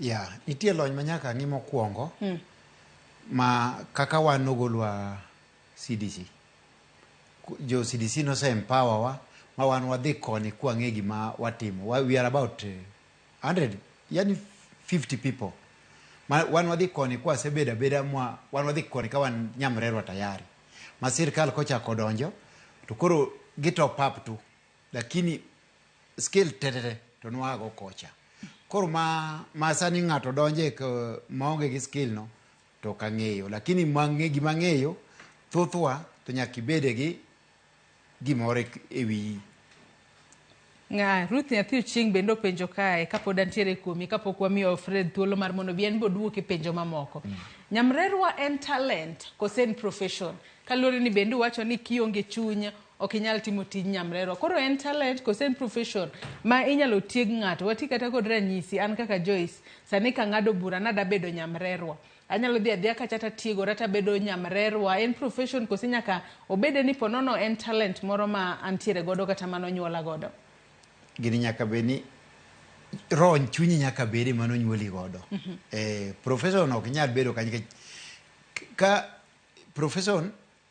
Ya, nitie lony ma nyaka ng'i mokwongo ma kaka wan nogolwa CDC. Jo CDC nose empower wa ma wan wadhi koni kwang'e gima watimo. We are about 100, yani 50 people. Ma wan wadhi koni kwasebedo abeda mwa wan wadhi koni ka wan nyamrerwa tayari. Ma sirkal kochako donjo to koro gi top up tu. Lakini skill tetete to nwago kocha. Koro ma sani ng'ato donje maonge gi skill no to ok ang'eyo. Lakini gima ang'eyo thothwa to nyaka ibede gi gimoro e wiyi. Nga, Ruth nyathi Ochieng' bende openjo kae kapod antiere kuomi kapok wamiyo Fred thuolo mar mondo obi en be oduoke penjo mamoko. Nyamrerwa en talent kose en profession? Kaluwore ni bende uwacho ni kionge chuny ok inyal timo tij nyamrerwa. Koro en talent kose en profession ma inyalo tieg ng'ato? Wati kata kod ranyisi, an kaka Joyce, sani kang'ado bura nada bedo nyamrerwa. Anyalo dhi adhiya kacha tatiegora tabedo nyamrerwa. En profession kose nyaka obede ni ponono en talent moro ma antiere godo kata manonyuola godo? Gini nyaka bed ni roho chunyi nyaka bede manonyuoli godo. Profession ok nyal bedo kanyo nikech ka profession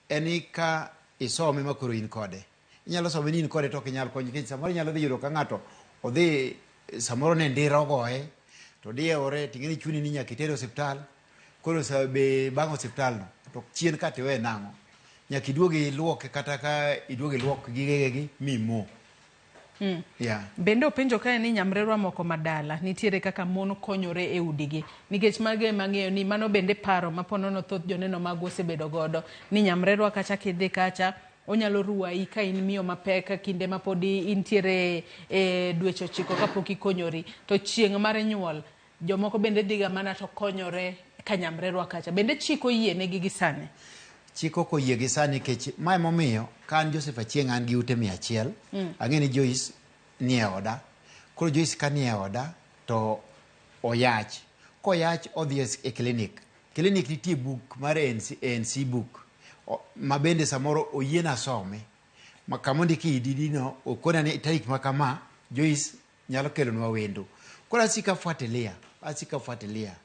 en ni ka isome ma koro in kode. Inyalo some ni in kode to ok inyal konyo nikech samoro inyalo dhi yudo ka ng'ato odhi samoro ne ndira ogoye to diewore ting'e ni chuni ni nyaka itere osiptal koro sa be bang' osiptal no to chien ka tiwe nang'o nyaka iduog iluoke kata ka iduog iluok gigegi mimo. Yeah. Bende openjo kae ni nyamrerwa moko madala nitiere kaka mon konyore e udigi nikech mago ema ang'eyo ni mano bende paro ma ponono thoth joneno magwa osebedo godo ni nyamrerwa kacha kidhi kacha onyalo rwayi ka in miyo mapek kinde ma pod intiere e dweche 9 kapok ikonyori to chieng' mar nyuol jomoko bende dhiga mana to konyore ka nyamrerwa kacha bende chik oyie negi gi sani? Chik ok oyie gi sani nikech mae momiyo ka an Joseph Achieng' an gi ute 100 ang'e ni Joyce nie oda. Koro Joyce ka nie oda to oyach. Koyach odhi e clinic. Clinic nitie book mar ANC, ANC book ma bende samoro oyiena some. Ma kama ondiki EDD no okona ni tarik ma kama Joyce nyalo kelonwa wendo. Koro asiko afuatilia, asiko afuatilia.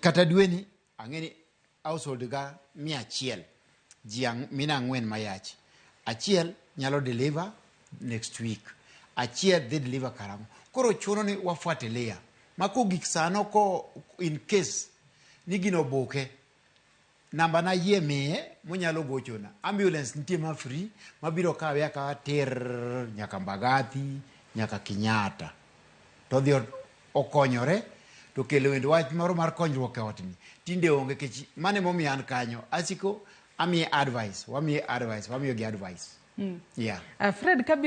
Kata dweni ang'e ni household ga 100 ji mine 4 mayach. Achiel nyalo deliver next week. Achiel dhi deliver karang'o. Koro chuno ni wafuatilia. Ma kogik sano ko in case ni gino obuke, namba na yie miye monyalo gochona. Ambulance nitie ma free mabiro kawe akawa tir nyaka Mbagathi, nyaka Kenyatta. To odhi okonyore to kelo wend wach moro mar konyruok e otni. Tinde onge kech mano emomiyo an kanyo. Asiko amiye advice, wamiye advice, wamiyo gi advice. Yeah. Fred kabiro